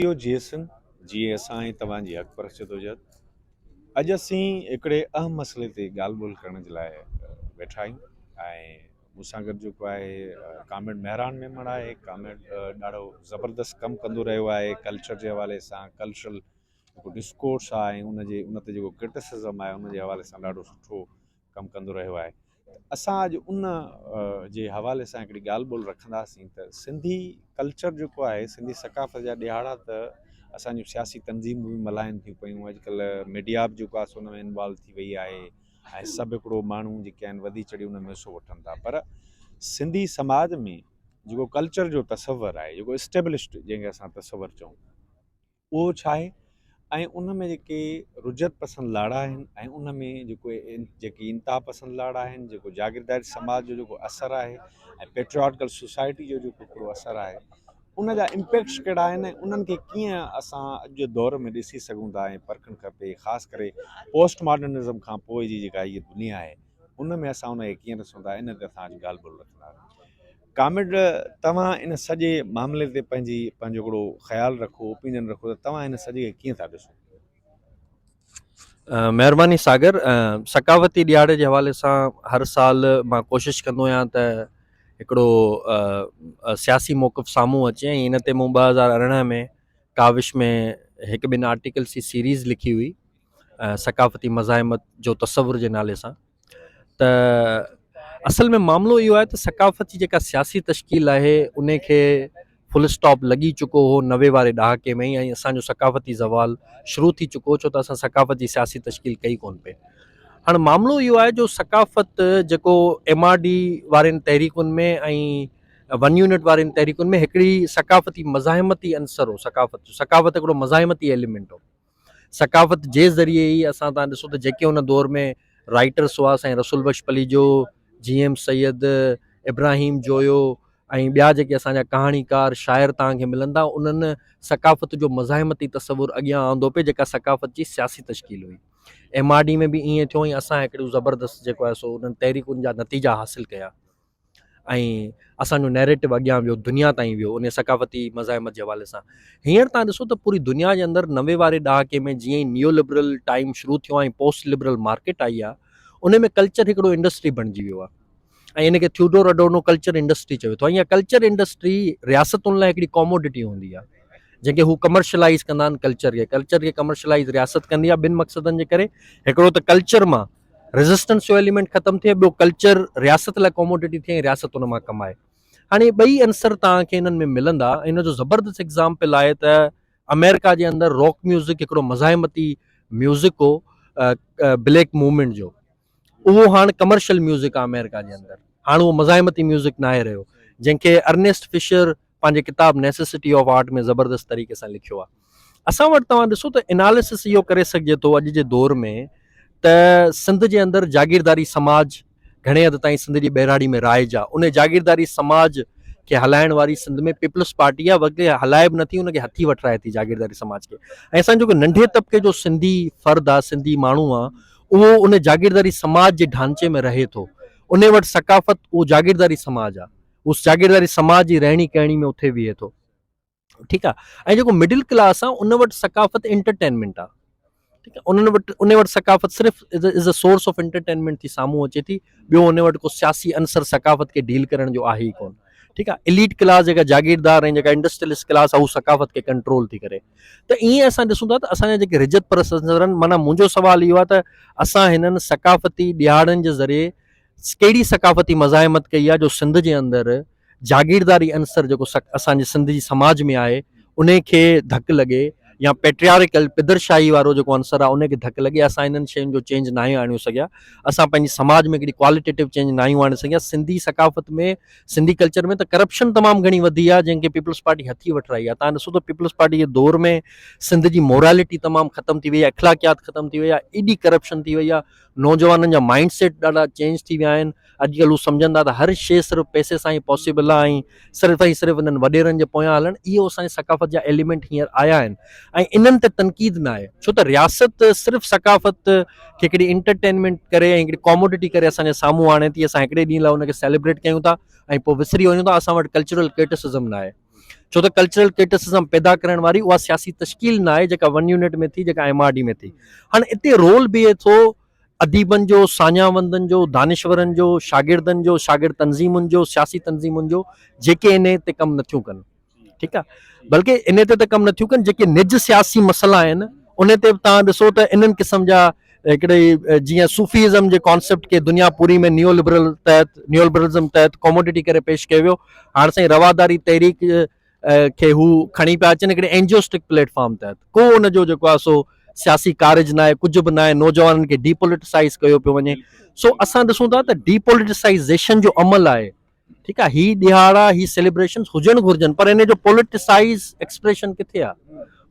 اهو جيئي سنڌ، جيئي اسان ۽ توهان جي حق پرست جدوجهد. اڄ اسين هڪڙي اهم مسئلي تي ڳالهه ٻولهه ڪرڻ جي لاء ويٺا آهيون ۽ مون سان گڏ جيڪو آهي ڪامريڊ مهراڻ ميمڻ آهي. ڪامريڊ ڏاڍو زبردست ڪم ڪندو رهيو آهي ڪلچر جي حوالي سان، ڪلچرل جيڪو ڊسڪورس آهي ۽ ان جي ان تي جيڪو ڪرٽسزم آهي ان جي حوالي سان ڏاڍو سٺو ڪم ڪندو رهيو آهي ته اسان اڄ ان جي حوالي سان هڪڙي ڳالهه ٻولهه رکنداسين ته سنڌي ڪلچر جيڪو آهي سنڌي ثقافت جا ڏهاڙا ته اسان جون سياسي تنظيمون به ملهائن ٿيون پيون اڄڪلهه ميڊيا به جيڪو آهي سو ان ۾ انوالو ٿي وئي آهي ۽ سڀ هڪڙو ماڻهو جيڪي آهن وڌي چڙهي ان ۾ حصو وٺن ٿا پر سنڌي سماج ۾ جيڪو ڪلچر جو تصور آهي جيڪو اسٽيبلشڊ جنهن کي اسان تصور چئون اهو ڇا آهي ۽ ان ۾ جيڪي رجعت پسند لاڙا آهن ۽ ان ۾ جيڪو جيڪي انتها پسند لاڙا آهن جيڪو جاگيرداري سماج جو جيڪو اثر آهي ۽ پيٽريارڪل سوسائٽي جو جيڪو هڪڙو اثر آهي ان جا امپيڪٽس ڪهڙا آهن ۽ انهن کي ڪيئن اسان اڄ جي دور ۾ ڏسي سگهون ٿا ۽ پرکڻ کپي خاص ڪري پوسٽ ماڊرنزم کان پوء جي جيڪا هيء دنيا آهي ان ۾ اسان ان کي ڪيئن ڏسون ٿا ان تي اسان اڄ ڳالهه ٻولهه رکنداسين. ڪامريڊ توهان ان سڄي معاملي تي پنهنجي پنهنجو هڪڙو خيال رکو اوپينين رکو ته توهان ان سڄي کي ڪيئن ٿا ڏسو؟ مهرباني ساگر ثقافتي ڏيهاڙي جي حوالي سان هر سال مان ڪوشش ڪندو آهيان ته هڪڙو سياسي موقف سامهون اچي ۽ ان تي مون 2018 ۾ ڪاوش ۾ هڪ ٻن آرٽيڪلس جي سيريز لکي هئي ثقافتي مزاحمت جو تصور جي نالي سان ته اصل ۾ معاملو اهو آهي ته ثقافت جي جيڪا سياسي تشڪيل آهي ان کي فل اسٽاپ لڳي چڪو هو 90 واري ڏهاڪي ۾ ئي ۽ اسان جو ثقافتي زوال شروع ٿي چڪو ڇو ته اسان ثقافت جي سياسي تشڪيل ڪئي ڪون پئي هاڻ معاملو اهو آهي جو ثقافت جيڪو ايم آر ڊي وارين تحريڪن ۾ ۽ ون يونٽ وارين تحريڪن ۾ هڪڙي ثقافتي مزاحمتي عنصر هو ثقافت جو ثقافت هڪڙو مزاحمتي ايليمينٽ هو ثقافت جي ذريعي ئي اسان تان ڏسو ته جيڪي ان دور ۾ رائٽرس هئا سائين رسول بخش پليجو، جي ايم سيد، ابراهيم جويو ۽ ٻيا جيڪي اسان جا ڪهاڻيڪار، شاعر توهان کي ملن ٿا انهن ثقافت جو مزاحمتي تصور اڳيان آندو پئي جيڪا ثقافت جي سياسي تشڪيل هئي. ايم آر ڊي ۾ به ائين ٿيو ۽ اسان هڪڙو زبردست جيڪو آهي سو انهن تحريڪن جا نتيجا حاصل ڪيا. ۽ اسان جو نيريٽو اڳيان ويو دنيا تائين ويو ان ثقافتي مزاحمت جي حوالي سان هينئر تان ڏسو ته پوري دنيا جي اندر 90 واري ڏهاڪي ۾ جيئن ئي نيو لبرل ٽائيم شروع ٿيو ۽ پوسٽ لبرل مارڪيٽ آئي آ ان ۾ ڪلچر هڪڙو انڊسٽري بڻجي ويو آ ۽ ان کي ٿيوڊور اڊورنو ڪلچر انڊسٽري چوي ٿو ۽ اها ڪلچر انڊسٽري رياستن لاء هڪڙي ڪاموڊٽي هوندي آ جنهن کي هو ڪمرشلائز ڪندا آهن ڪلچر کي ڪلچر کي ڪمرشلائز رياست ڪندي آ ٻن مقصدن جي ڪري هڪڙو ته ڪلچر مان ريزسٽنس جو ايليمينٽ ختم ٿئي ٻيو ڪلچر رياست لاء ڪاموڊٽي ٿئي ۽ رياست ان مان ڪمائي هاڻي ٻئي عنصر توهان کي انهن ۾ ملندا ۽ ان جو زبردست ايگزامپل آهي ته آمريڪا جي اندر راڪ ميوزڪ هڪڙو مزاحمتي ميوزڪ هو بليڪ موومينٽ جو اهو هاڻ ڪمرشل ميوزڪ آهي آمريڪا جي اندر هاڻ اهو مزاحمتي ميوزڪ ناهي رهيو جنهن کي ارنيسٽ فشر پنهنجي ڪتاب نيسيسٽي آف آرٽ ۾ زبردست طريقي سان لکيو آهي. اسان وٽ توهان ڏسو ته اناليسس اهو ڪري سگهجي ٿو اڄ جي دور ۾ ته سنڌ جي اندر جاگيرداري سماج گهڻي حد تائين سنڌ جي ٻهراڙي ۾ رائج آهي ان جاگيرداري سماج کي هلائڻ واري سنڌ ۾ پيپلز پارٽي آهي بلڪه هلائي به نٿي ان کي هٿي وٺرائي ٿي جاگيرداري سماج کي ۽ اسان جو ننڍي طبقي جو سنڌي فرد آهي سنڌي ماڻهو آهي اهو ان جاگيرداري سماج جي ڍانچي ۾ رهي ٿو ان وٽ ثقافت اهو جاگيرداري سماج آهي هو جاگيرداري سماج جي رهڻي ڪهڻي ۾ اٿي ويهي ٿو ٺيڪ آ ۽ جيڪو مڊل ڪلاس آ ان وٽ ثقافت انٽرٽينمينٽ آ ٺيڪ آ انهن وٽ ان وٽ ثقافت صرف از اي سورس آف انٽرٽينمينٽ ٿي سامهون اچي ٿي ٻيو ان وٽ ڪو سياسي عنصر ثقافت کي ڊيل ڪرڻ جو آهي ئي ڪون ٺيڪ آ اليٽ ڪلاس جيڪا جاگيردار ۽ جيڪا انڊسٽريلسٽ ڪلاس آ هو ثقافت کي ڪنٽرول ٿي ڪري ته ائين اسان ڏسون ٿا ته اسان جا جيڪي رجعت پرست عنصر آهن معنيٰ منهنجو سوال اهو آ ته اسان هنن ثقافتي ڏهاڙن جي ذريعي ڪهڙي ثقافتي مزاحمت ڪئي آهي جو سنڌ جي اندر جاگيرداري عنصر جيڪو اسان جي سنڌ جي سماج ۾ آهي انهي کي ڌڪ لڳي يا پيٽريارڪل پدرشاهي وارو جيڪو عنصر آهي انهي کي ڌڪ لڳي اسان انهن شين جو چينج ناهي آڻيو سگهيا اسان پنهنجي سماج ۾ هڪڙي ڪواليٽيٽو چينج ناهيون آڻي سگهيا سنڌي ثقافت ۾ سنڌي ڪلچر ۾ ته ڪرپشن تمام گهڻي وڌي آهي جنهن کي پيپلز پارٽي هٿي وٺرائي آهي تان ڏسو ته پيپلز پارٽي جي دور ۾ سنڌ جي مورالٽي تمام ختم ٿي وئي آهي اخلاقيات ختم ٿي وئي آهي ايڏي ڪرپشن ٿي وئي آهي نوجوانن جا مائنڊ سيٽ ڏاڍا چينج ٿي ويا آهن اڄڪلهه هو سمجهن ٿا ته هر شيء صرف پئسي سان ئي پاسيبل آهي ۽ صرف ۽ صرف انهن وڏيرن جي پويان هلڻ اهو اسان جي ثقافت جا ايليمينٽ هينئر آيا آهن ۽ انهن تي تنقيد نه آهي ڇو ته رياست صرف ثقافت کي هڪڙي انٽرٽينمينٽ ڪري ۽ هڪڙي ڪاموڊٽي ڪري اسان جي سامهون آڻي ٿي اسان هڪڙي ڏينهن لاء ان کي سيليبريٽ ڪيون ٿا ۽ پوء وسري وڃون ٿا اسان وٽ ڪلچرل ڪرٽسزم نه آهي. ڇو ته ڪلچرل ڪرٽسزم پيدا ڪرڻ واري اها سياسي تشڪيل نه آهي جيڪا ون يونٽ ۾ ٿي جيڪا ايم آر ڊي ۾ ٿي. هاڻي اتي رول بيهي ٿو اديبن جو، ساڃاهه وندن جو، دانشورن جو، شاگردن جو، شاگرد تنظيمن جو، سياسي تنظيمن جو جيڪي انهي تي ڪم نٿيون ڪن. ٺيڪ آ بلڪه انهي تي ته ڪم نٿيون ڪن جيڪي نج سياسي مسئلا آهن انهي تي به توهان ڏسو ته انهن قسم جا هڪڙي جيئن صوفي ازم جي ڪانسيپٽ کي دنيا پوري ۾ نيو لبرل تحت نيو لبرلزم تحت ڪوموڊٽي ڪري پيش ڪيو ويو هاڻ سائين رواداري تحريڪ کي هو کڻي پيا اچن هڪڙي اينجيوسٽڪ پليٽ فارم تحت ڪو ان جو جيڪو آهي سو سياسي ڪارج ناهي ڪجهه به ناهي نوجوانن کي ڊي پوليٽيسائز ڪيو پيو وڃي سو اسان ڏسون ٿا ته ڊي پوليٽيسائزيشن جو عمل آهي ٺيڪ آ هي ڏهاڙا هي سيليبريشنز هجڻ گهرجن پر ان جو پوليٽيسائز ايڪسپريشن ڪٿي آ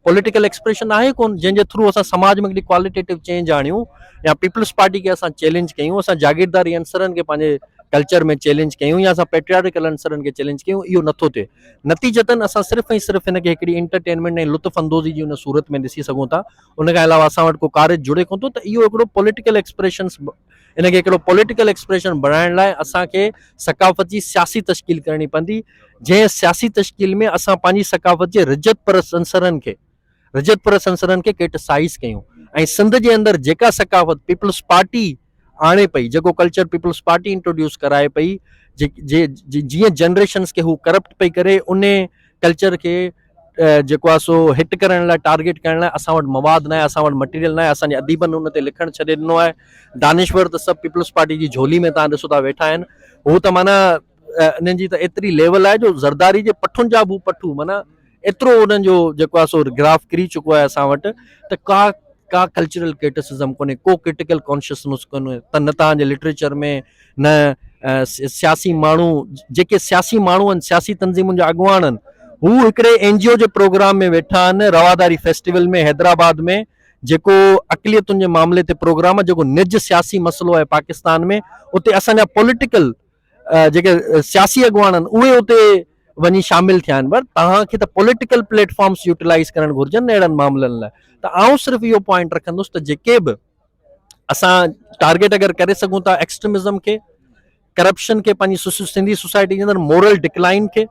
پوليٽيڪل ايڪسپريشن آهي ڪون جنهن جي ٿرو اسان سماج ۾ هڪڙي ڪواليٽيٽو چينج آڻيون يا پيپلز پارٽي کي اسان چيلنج ڪيون اسان جاگيرداري عنصرن کي پنهنجي ڪلچر ۾ چيلنج ڪيون يا اسان پيٽريارڪل عنصرن کي چيلنج ڪيون اهو نٿو ٿئي نتيجتن اسان صرف ۽ صرف هن کي هڪڙي انٽرٽينمينٽ ۽ لطف اندوزي جي ان صورت ۾ ڏسي سگهون ٿا ان کان علاوه اسان وٽ ڪو ڪارج جڙي ڪون ٿو ته اهو هڪڙو پوليٽيڪل ايڪسپريشنس ان کي هڪڙو پوليٽيڪل ايڪسپريشن بڻائڻ لاء اسان کي ثقافت جي سياسي تشڪيل ڪرڻي پوندي، جنهن سياسي تشڪيل ۾ اسان پنهنجي ثقافت جي رجعت پرست عنصرن کي رجعت پرست عنصرن کي ڪرٽيسائيز ڪيون ۽ سنڌ جي اندر جيڪا ثقافت پيپلز پارٽي آڻي پئي، جيڪو ڪلچر پيپلز پارٽي انٽروڊيوس ڪرائي پئي، جيئن جنريشنز کي هو ڪرپٽ پئي ڪري، انهي ڪلچر کي جيڪو آهي سو هٽ ڪرڻ لاء ٽارگيٽ ڪرڻ لاء اسان وٽ مواد ناهي اسان وٽ مٽيريل ناهي اسان جي اديبن ان تي لکڻ ڇڏي ڏنو آهي دانشور ته سڀ پيپلز پارٽي جي جهولي ۾ تان ڏسو ٿا ويٺا آهن هو ته معنيٰ انهن جي ته ايتري ليول آهي جو زرداري جي پٺن جا به هو پٺو معنيٰ ايترو انهن جو جيڪو آهي سو گراف ڪري چڪو آهي اسان وٽ ته ڪا ڪا ڪلچرل ڪرٽسزم ڪونهي ڪو ڪرٽيڪل ڪانشسنس ڪونهي ته نه تان جي لٽريچر ۾ نه سياسي ماڻهو جيڪي سياسي ماڻهو آهن سياسي تنظيمن جا اڳواڻ آهن هو هڪڙي اين جي او جي پروگرام ۾ ويٺا آهن رواداري فيسٽيول ۾ حيدرآباد ۾ جيڪو اقليتن جي معاملي تي پروگرام آهي جيڪو نج سياسي مسئلو آهي پاڪستان ۾ اتي اسان جا پوليٽيڪل جيڪي سياسي اڳواڻ آهن اهي اتي وڃي شامل ٿيا آهن پر توهان کي ته پوليٽيڪل پليٽ فارمس يوٽيلائز ڪرڻ گهرجن اهڙن معاملن لاء ته آئون صرف اهو پوائنٽ رکندس ته جيڪي به اسان ٽارگيٽ اگر ڪري سگهون ٿا ايڪسٽريمزم کي ڪرپشن کي پنهنجي سنڌي سوسائٽي جي اندر مورل ڊڪلائن کي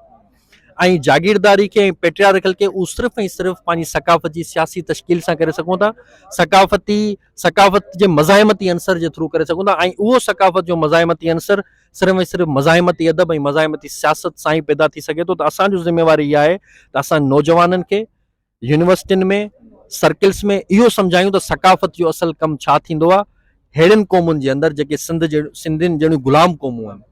۽ جاگيرداري کي ۽ پيٽريارڪل کي اهو صرف ۽ صرف پنهنجي ثقافت جي سياسي تشڪيل سان ڪري سگهون ٿا ثقافتي ثقافت جي مزاحمتي عنصر جي ٿرو ڪري سگهون ٿا ۽ اهو ثقافت جو مزاحمتي عنصر صرف ۽ صرف مزاحمتي ادب ۽ مزاحمتي سياست سان ئي پيدا ٿي سگهي ٿو ته اسان جو ذميواري اها آهي ته اسان نوجوانن کي يونيورسٽين ۾ سرڪلس ۾ اهو سمجهايون ته ثقافت جو اصل ڪم ڇا ٿيندو آهي ههڙين قومن جي اندر جيڪي سنڌ جهڙيون سنڌين جهڙيون غلام قومون آهن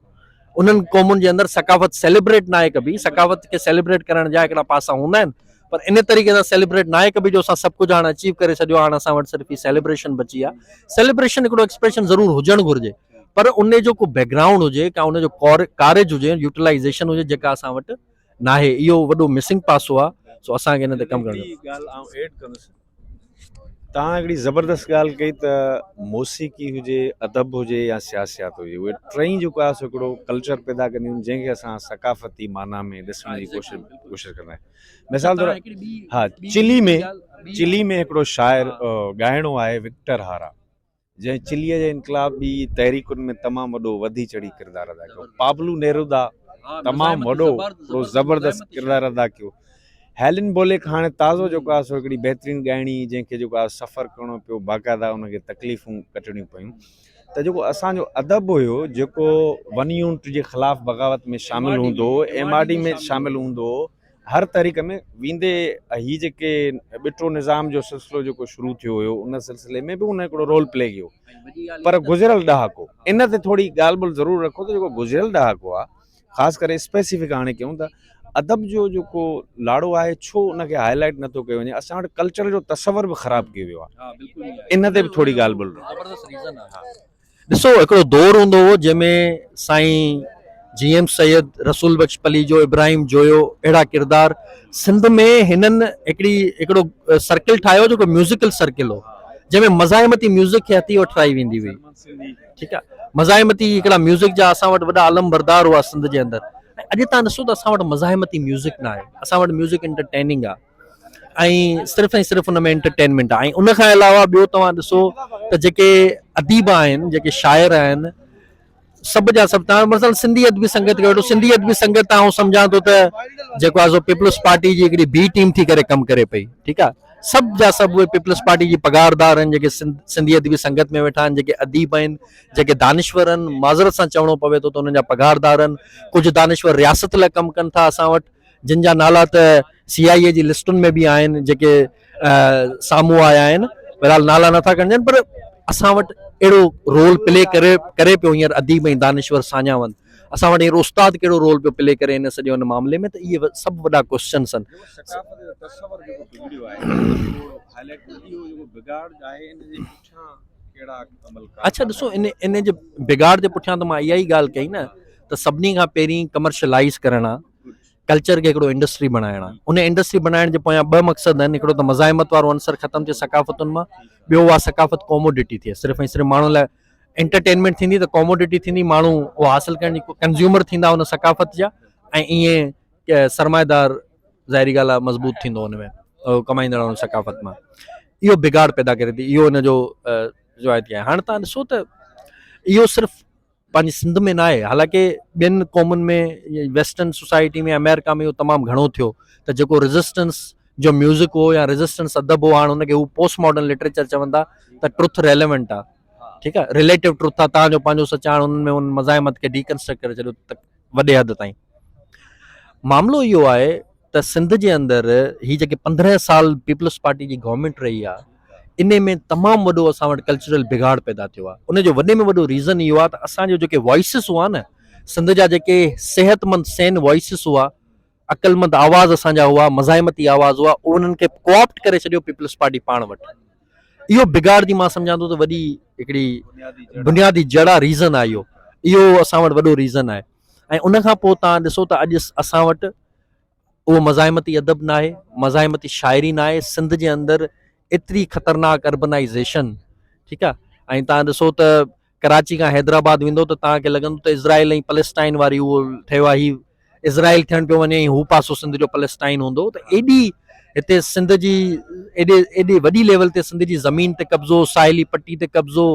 انهن قومن جي اندر ثقافت سيليبريٽ ناهي ڪبي ثقافت کي سيليبريٽ ڪرڻ جا هڪڙا پاسا هوندا آهن پر ان طريقي سان سيليبريٽ ناهي ڪبي جو اسان سڀ ڪجهه هاڻ اچيو ڪري ڇڏيو هاڻ اسان وٽ صرف هي سيليبريشن بچي آهي سيليبريشن هڪڙو ايڪسپريشن ضرور هجڻ گهرجي پر ان جو ڪو بيڪ گرائونڊ هجي ڪا ان جو ڪارج هجي يوٽيلائزيشن هجي جيڪا اسان وٽ ناهي اهو وڏو مسنگ پاسو آ سو اسان کي ان تي ڪم ڪرڻ هڪڙي ڳالهه آئون ايڊ ڪندس توهان هڪڙي زبردست ڳالهه ڪئي ته موسيقي هجي ادب هجي يا سياسيات هجي اهي ٽئي جيڪو آهي سو هڪڙو ڪلچر پيدا ڪنديون آهن جنهن کي اسان ثقافتي معنيٰ ۾ ڏسڻ جي ڪوشش ڪوشش ڪندا آهيون مثال طور ها چلي ۾ چلي ۾ هڪڙو شاعر ڳائڻو آهي وڪٽر هارا جنهن چليء جي انقلابي تحريڪن ۾ تمام وڏو وڌي چڙهي ڪردار ادا ڪيو. پابلو نيرودا تمام وڏو هڪڙو زبردست ڪردار ادا ڪيو. هيلن بوليڪ هاڻي تازو جيڪو آهي سو هڪڙي بهترين ڳائڻي جنهن کي جيڪو آهي سفر ڪرڻو پيو باقاعده ان کي تڪليفون ڪٽڻيون پيون ته جيڪو اسان جو ادب هيو جيڪو ون يونٽ جي خلاف بغاوت ۾ شامل هوندو هو ايم آر ڊي ۾ شامل هوندو هو هر تحريڪ ۾ ويندي هي جيڪي ٻٽو نظام جو سلسلو جيڪو شروع ٿيو هيو ان سلسلي ۾ به ان هڪڙو رول پلي ڪيو پر گذريل ڏهاڪو ان تي ٿوري ڳالهه ٻولهه ضرور رکو ته جيڪو گذريل ڏهاڪو آهي خاص ڪري اسپيسيفڪ هاڻي ڪيون ته ادب جو جيڪو لاڙو آهي ڇو ان کي هائي لائيٽ نٿو ڪيو وڃي اسان وٽ ڪلچر جو تصور به خراب ڪيو ويو آهي ان تي به ٿوري ڳالهه ٻولهه ڏسو هڪڙو دور هوندو هو جنهن ۾ سائين جي ايم سيد، رسول بخش پليجو، ابراهيم جويو اهڙا ڪردار سنڌ ۾ هنن هڪڙي هڪڙو سرڪل ٺاهيو جيڪو ميوزيڪل سرڪل هو جنهن ۾ مزاحمتي ميوزڪ کي هٿي وٺرائي ويندي هئي ٺيڪ آهي مزاحمتي هڪڙا ميوزڪ جا اسان وٽ وڏا علم بردار هئا سنڌ جي اندر ۽ اڄ تان ڏسو ته اسان وٽ مزاحمتي ميوزڪ نه آهي اسان وٽ ميوزڪ انٽرٽيننگ آهي ۽ صرف ۽ صرف ان ۾ انٽرٽينمينٽ آهي ۽ ان کان علاوه ٻيو توهان ڏسو ته جيڪي اديب آهن جيڪي شاعر آهن سڀ جا سڀ تان مثلا سنڌي ادبي سنگت کي وٺو سنڌي ادبي سنگت آئون سمجهان ٿو ته جيڪو آهي سو پيپلز پارٽي جي هڪڙي بي ٽيم ٿي ڪري ڪم ڪري پئي ٺيڪ آهي سڀ جا سڀ اهي پيپلز پارٽي جي پگهاردار آهن جيڪي سنڌي ادبي سنگت ۾ ويٺا آهن جيڪي اديب آهن جيڪي دانشور آهن معذرت سان چوڻو پوي ٿو ته انهن جا پگهاردار آهن ڪجهه دانشور رياست لاء ڪم ڪن ٿا اسان وٽ جن جا نالا ته سي آء اي جي لسٽن ۾ به آهن جيڪي سامهون آيا آهن بهرحال نالا نٿا کڻجن پر اسان وٽ اهڙو رول پلي ڪري ڪري پيو هينئر اديب ۽ دانشور ساڃاوند اسان وٽ هينئر استاد ڪهڙو رول پيو پلي ڪري هن سڄي ان معاملي ۾ ته اهي سڀ وڏا ڪوشچنس آهن. اڇا ڏسو ان ان جي بگاڙ جي پٺيان ته مان اها ئي ڳالهه ڪئي نه ته سڀني کان پهرين ڪمرشلائز ڪرڻ آ ڪلچر کي هڪڙو انڊسٽري بڻائڻ آهي ان انڊسٽري بڻائڻ جي پويان ٻه مقصد آهن هڪڙو ته مزاحمت وارو عنصر ختم ٿئي ثقافتن مان ٻيو اها ثقافت ڪوموڊٽي ٿئي صرف ۽ صرف ماڻهن لاء انٽرٽينمينٽ ٿيندي ته ڪوموڊٽي ٿيندي ماڻهو اها حاصل ڪرڻ جي ڪنزيومر ٿيندا ان ثقافت جا ۽ ائين سرمائيدار ظاهري ڳالهه آهي مضبوط ٿيندو ان ۾ ڪمائيندڙ ان ثقافت مان اهو بگاڙ پيدا ڪري ٿي اهو ان جو روايتي آهي هاڻي تان ڏسو ته اهو صرف پنهنجي سنڌ ۾ ناهي حالانڪه ٻين قومن ۾ ويسٽرن سوسائٽي ۾ آمريڪا ۾ اهو تمام گهڻو ٿيو ته جيڪو ريزسٽنس جو ميوزڪ هو يا ريزسٽنس ادب هو هاڻ ان کي هو پوسٽ ماڊرن لٽريچر چون ٿا ته ٽروٿ ريليونٽ آ ٺيڪ آ ريليٽو ٽروٿ آ تان جو پنهنجو سچ هاڻ انهن ۾ ان مزاحمت کي ڊيڪنسٽرڪٽ ڪري ڇڏيو ته وڏي حد تائين معاملو اهو آهي ته سنڌ جي اندر هي جيڪي 15 سال پيپلز پارٽي جي گورنمينٽ رهي آ انهي ۾ تمام وڏو اسان وٽ ڪلچرل بگاڙ پيدا ٿيو آهي ان جو وڏي ۾ وڏو ريزن اهو آهي ته اسان جو جيڪي وائسز هئا نه سنڌ جا جيڪي صحت مند سين وائسز هئا عقلمند آواز اسان جا هئا مزاحمتي آواز هئا انهن کي ڪوآپٽ ڪري ڇڏيو پيپلز پارٽي پاڻ وٽ اهو بگاڙ جي مان سمجهان ٿو ته وڏي هڪڙي بنيادي جڙ آ ريزن آهي اهو اهو اسان وٽ وڏو ريزن آهي ۽ ان کان پوء تان ڏسو ته اڄ اسان وٽ اهو مزاحمتي ادب ناهي، مزاحمتي شاعري ناهي، سنڌ جي اندر ايتري خطرناڪ اربنائيزيشن ٺيڪ آ ۽ تان ڏسو ته ڪراچي کان حيدرآباد ويندو ته تان کي لڳندو ته اسرائيل ۽ پلسٽائن واري اهو ٺهيو آ هي اسرائيل ٿيڻ پيو وڃي ۽ هو پاسو سنڌ جو پلسٽائن هوندو ته ايڏي هتي سنڌ جي ايڏي ايڏي وڏي ليول تي سنڌ جي زمين تي قبضو ساحلي پٽي تي قبضو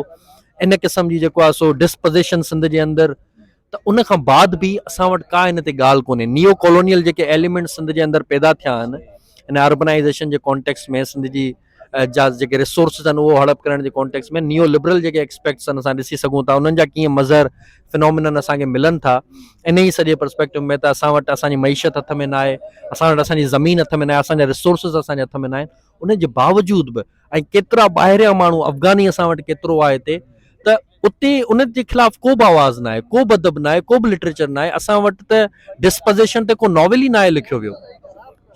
ان قسم جي جيڪو آ سو ڊسپوزيشن سنڌ جي اندر ته ان کان بعد به اسان وٽ ڪا ان تي ڳالهه ڪونهي. نيو ڪالونيل جيڪي ايليمينٽس سنڌ جي اندر پيدا ٿيا آهن ان اربنائيزيشن جي ڪانٽيڪسٽ ۾ سنڌ جي جا جيڪي ريسورسز آهن اهو هڙپ ڪرڻ جي ڪانٽيڪسٽ ۾ نيو لبرل جيڪي ايڪسپيڪٽس آهن اسان ڏسي سگهون ٿا انهن جا ڪيئن مظهر فنومينن اسان کي ملن ٿا ان ئي سڄي پرسپيڪٽو ۾ ته اسان وٽ اسان جي معيشت هٿ ۾ ناهي اسان وٽ اسان جي زمين هٿ ۾ ناهي اسان جا ريسورسز اسان جي هٿ ۾ ناهن ان جي باوجود به ۽ ڪيترا ٻاهريان ماڻهو افغاني اسان وٽ ڪيترو آهي هتي ته اتي ان جي خلاف ڪو به آواز ناهي ڪو به ادب ناهي ڪو به لٽريچر ناهي اسان وٽ ته ڊسپزيشن تي ڪو ناول ئي ناهي لکيو ويو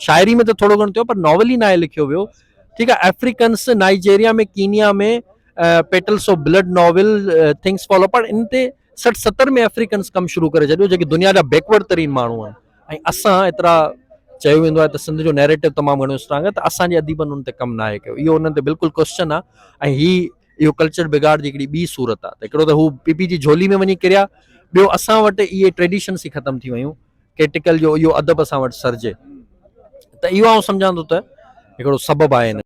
شاعري ۾ ته ٿورو گهڻو ٿيو پر ناول ئي ناهي لکيو ويو ٺيڪ آهي Africans Nigeria ۾ Kenya ۾ petals of blood novel things fall apart ان تي 60 70 ۾ آفريڪنس ڪم شروع ڪري ڇڏيو جيڪي دنيا جا بيڪورڊ ترين ماڻهو آهن ۽ اسان ايترا چيو ويندو آهي ته سنڌ جو نيريٽو تمام گهڻو اسٽرانگ آهي ته اسان جي اديبن ان تي ڪم ناهي ڪيو اهو انهن تي بلڪل ڪوشچن آهي ۽ هي اهو ڪلچر بگاڙ جي هڪڙي ٻي صورت آهي ته هڪڙو ته هو پي پي جي جهولي ۾ وڃي ڪريا ٻيو اسان وٽ اهي ٽريڊيشنس ئي ختم ٿي ويون ڪرٽيڪل جو اهو ادب اسان وٽ سرجي ته اهو آئون سمجهان ٿو ته هڪڙو سبب آهي هن.